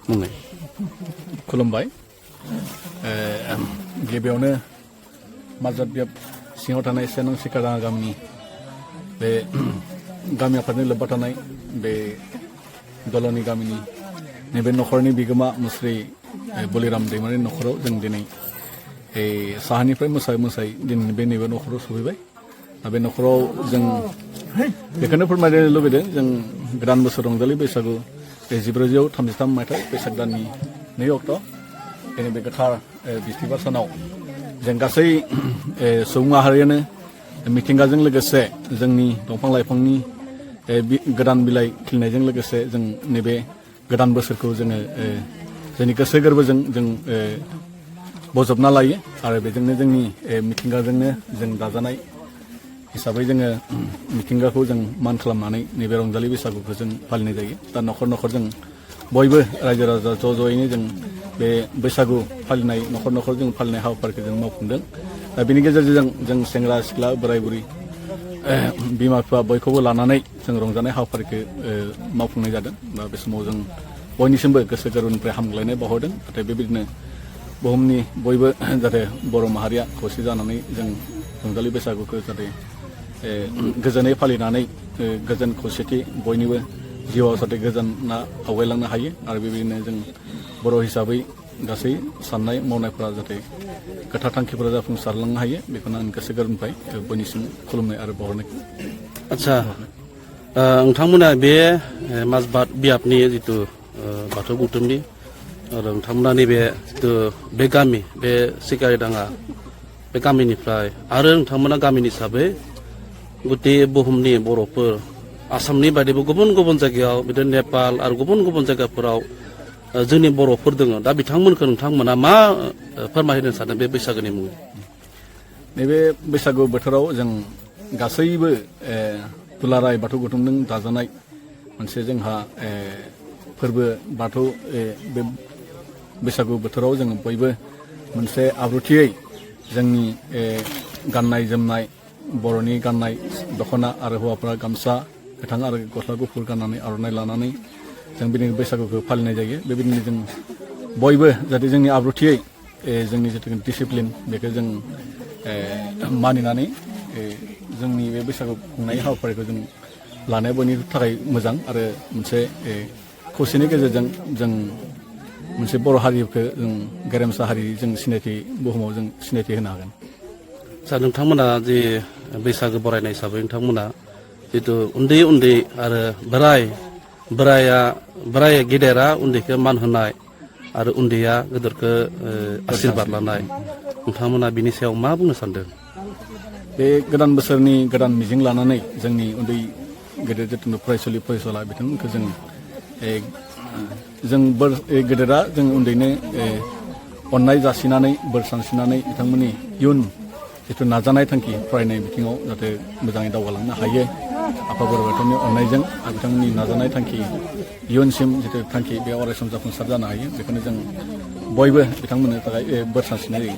बुंनाय खुलुमबाय गिबियावनो माजाद बियाब सिङाव थानाय से नं सिकारा गामिनि बे गामि आफादजों लोब्बा थानाय बे दलनि गामिनि नैबे नखरनि बिगोमा मुस्रि बलिराम दैमारिनि नखराव जों दिनै साहानिफ्राय मोसायै मोसायै दिनै बे नैबे नखराव सफैबाय दा बे नखराव जों बेखौनो फोरमायनो लुबैदों जों गोदान बोसोर रंजालि बैसागु 1433 मायथाइ बैसाग दाननि 2 अक्ट' दिनै बे गोथार बिस्तिबार सानाव जों गासै सुबुं माहारियानो मिथिंगाजों लोगोसे जोंनि दंफां लाइफांनि गोदान बिलाइ खिलिनायजों लोगोसे जों नैबे गोदान बोसोरखौ जोङो जोंनि गोसो गोरबोजों जों बजबना लायो आरो बेजोंनो जोंनि मिथिंगाजोंनो जों दाजानाय हिसाबै जोङो मिथिंगाखौ जों मान खालामनानै नैबे रंजालि बैसागुखौ जों फालिनाय जायो दा न'खर न'खर जों बयबो रायजो राजा ज' ज'यैनो जों बे बैसागु फालिनाय न'खर न'खर जों फालिनाय हाबाफारिखौ जों मावफुंदों दा बेनि गेजेरजों जों सेंग्रा सिख्ला बोराय बुरि बिमा बिफा बयखौबो लानानै जों रंजानाय हाबाफारिखौ मावफुंनाय जादों दा बे समाव जों बयनिसिमबो गोसो गोरबोनिफ्राय हामग्लायनाय बावहरदों नाथाय बेबायदिनो बुहुमनि बयबो जाहाथे बर' माहारिया खौसे जानानै जों रंजालि बैसागुखौ जाहाथे गोजोनै फालिनानै गोजोन खौसेथि बयनिबो जिउआव जाहाथे गोजोना आवगायलांनो हायो आरो बेबायदिनो जों बर' हिसाबै गासै साननाय मावनायफोरा जाहाथे गोथार थांखिफोरा जाफुंसारलांनो हायो बेखौनो आं गोसो गोरबोनिफ्राय बयनिसिम खुलुमनाय आरो बावहरनायखौ आदसा नोंथांमोना बे माजबाद बियाबनि जिथु बाथौ गौथुमनि आरो नोंथांमोना नैबे जिथु बे गामि बे सिकारिडाङा बे गामिनिफ्राय आरो नोंथांमोना गामिनि हिसाबै गते बुहुमनि बर'फोर आसामनि बायदिबो गुबुन गुबुन जायगायाव बिदिनो नेपाल आरो गुबुन गुबुन जायगाफोराव जोंनि बर'फोर दङ दा बिथांमोनखौ नोंथांमोना मा फोरमायहोनो सानो बे बैसागोनि मुङै नैबे बैसागु बोथोराव जों गासैबो दुलाराय बाथौ गौथुमजों दाजानाय मोनसे जोंहा फोरबो बाथौ बे बैसागु बोथोराव जों बयबो मोनसे आब्रुथियै जोंनि गाननाय जोमनाय बर'नि गाननाय दख'ना आरो हौवाफोरा गामसा गोथां आरो गस्ला गुफुर गाननानै आर'नाइ लानानै जों बिदिनो बैसागुखौ फालिनाय जायो बेबायदिनो जों बयबो जाहाथे जोंनि आब्रुथियै जोंनि जिथु डिसिप्लिन बेखौ जों मानिनानै जोंनि बे बैसागु खुंनाय हाबाफारिखौ जों लानाया बयनिबो थाखाय मोजां आरो मोनसे खौसेनि गेजेरजों जों मोनसे बर' हारिखौ जों गेरेमसा हारि जों सिनायथि बुहुमाव जों सिनायथि होनो हागोन सार नोंथांमोना जे बैसागो बरायनाय हिसाबै नोंथांमोना जितु उन्दै उन्दै आरो बोराया गेदेरा उन्दैखौ मान होनाय आरो उन्दैया गेदेरखौ आशीर्बाद लानाय नोंथांमोना बिनि सायाव मा बुंनो सानदों बे गोदान बोसोरनि गोदान मिजिं लानानै जोंनि उन्दै गेदेर जिथु फरायसुलि फरायसुला बिथांमोनखौ जों गेदेरा जों उन्दैनो अननाय जासिनानै बोर सानस्रिनानै बिथांमोननि इयुन जिथु नाजानाय थांखि फरायनाय बिथिङाव जाहाथे मोजाङै दावगालांनो हायो आफा बोराइ बाथौनि अननायजों आरो बिथांमोननि नाजानाय थांखि इयुनसिम जिथु थांखि बे अरायसम जाफुंसार जानो हायो बेखौनो जों बयबो बिथांमोननि थाखाय बोर सानस्रिनाय जायो